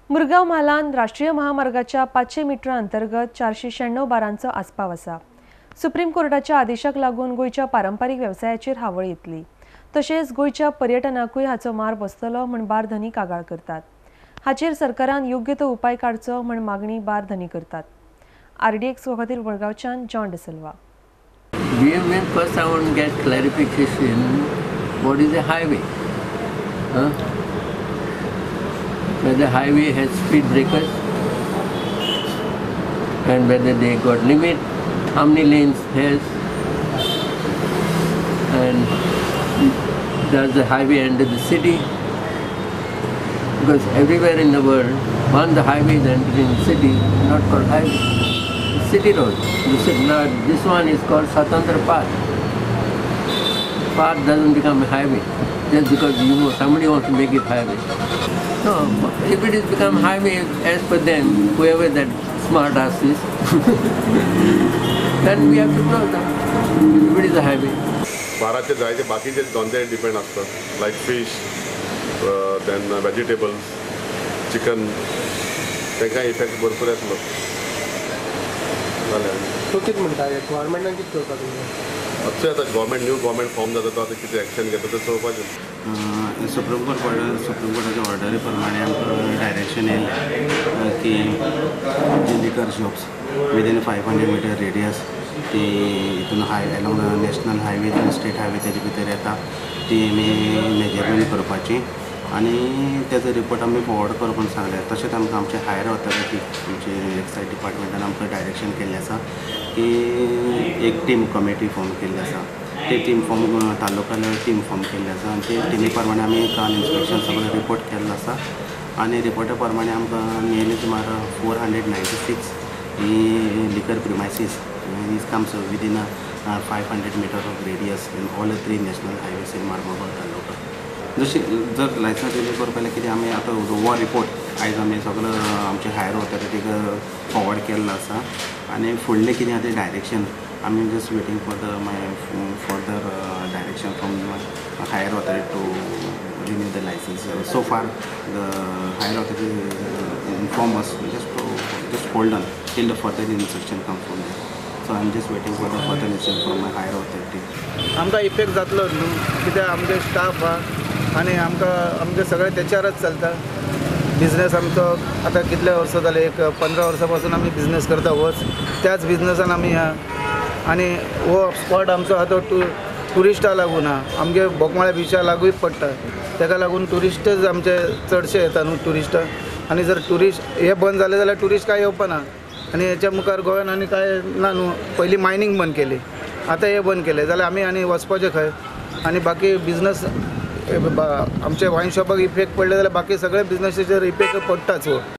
मुरगांव म्हालान राष्ट्रीय महामार्गाच्या 500 मिटरा अंतर्गत 496 बारांचो आस्पाव आसा. सुप्रीम कोर्टाच्या आदेशाक लागून गोंयच्या पारंपारीक वेवसायाचेर हावळ येतली, तशेंच गोंयच्या पर्यटनाकूय हाचो मार बसतलो म्हूण बार धनी कागाळ करतात. हाचेर सरकारान योग्य तो उपाय काडचो म्हूण मागणी बार धनी करतात. आरडीएक्स खातीर मडगांवच्यान John D'Silva. First I want to get clarification, what is a highway? Huh? Whether highway has speed breakers and whether they got limit, how many lanes has, and does the highway enter the city? Because everywhere in the world, once the highway is entering the city, not called highway. It's city road. This one is called Swatantra Path. Path doesn't become a highway just because you know somebody wants to make it highway. No, if it is become highway as per them, whoever that smart ass is, then we have to close them. If it is a highway. बाराचे जायते बाकीचे धंदे depend आसतात, like fish, then vegetables, chicken, तांकां effect भरपूर येतलो. जालें. तो कितें म्हणटा गव्हर्मेंटान कितें करपाक जाय? आतां गव्हर्मेंट, न्यू गव्हर्मेंट फॉर्म जाता तो आतां कितें एक्शन घेता तें चोवपाचें. सुप्रीम कोर्ट ऑर्डर, सुप्रीम कोर्टाच्या ऑर्डरी प्रमाणे आमकां डायरेक्शन येयलें की जी liquor shops within 500 meter radius ती हितून हाय along national highway state highway तेजे भितर येता ती आमी मेजरमेंट करपाची आनी तेजो रिपोर्ट आमी फॉरवर्ड कर म्हूण सांगलें. तशेंच आमकां आमचे हायर ऑथॉरिटी आमचे एक्सायज डिपार्टमेंटान आमकां डायरेक्शन केल्लें आसा की एक टीम कमिटी फॉर्म केल्ली आसा. ती team form taluka level team form केल्ली आसा आनी ते टिमी प्रमाणे आमी काल इन्स्पेक्शन सगळें रिपोर्ट केल्लो आसा आनी रिपोर्टा प्रमाणे आमकां नियरली सुमार 496 ही liquor premises is comes within 500 meter of radius in all three national highways in Marmugao taluka. जशी जर लायसन्स रिन्यू करपा जाल्यार कितें आमी आतां हो रिपोर्ट आयज आमी सगलो आमचे हायर ऑथॉरिटीक फॉरवर्ड केल्लो आसा आनी फुडलें कितें आतां डायरेक्शन आमी just waiting for the my further direction from higher authority to renew the license. So far the higher authority inform us just hold on till the further instruction come from there. So I am just waiting for the further instruction from my higher authority. आमकां effect जातलो न्हू, कित्याक आमचे staff आहा आनी आमकां आमचें सगळें तेच्यारच चलता बिजनेस आमचो. आतां कितले वर्सां जाले, एक 15 वर्सां पासून आमी बिजनेस करता होच, त्याच बिजनेसान आमी आहा. आनी हो स्पॉट आमचो आहा तो ट्युरिस्टा लागून आहा, आमगे बोगमाळ्या बिचा लागूय पडटा, तेका लागून ट्युरिस्टच आमचे चडशे येता न्हू ट्युरिस्ट. आनी जर ट्युरिस्ट हे बंद जाले जाल्यार ट्युरिस्ट कांय येवपा ना. आनी हेच्या मुखार गोव्यान आनी कांय ना न्हू, पयलीं मायनींग बंद केली, आतां हें बंद केलें जाल्यार आमी आनी वचपाचें खंय? आनी बाकी बिजनस आमचे वायन शॉपाक इफेक्ट पडले जाल्यार बाकी सगळे बिजनसीचेर इफेक्ट पडटाच हो.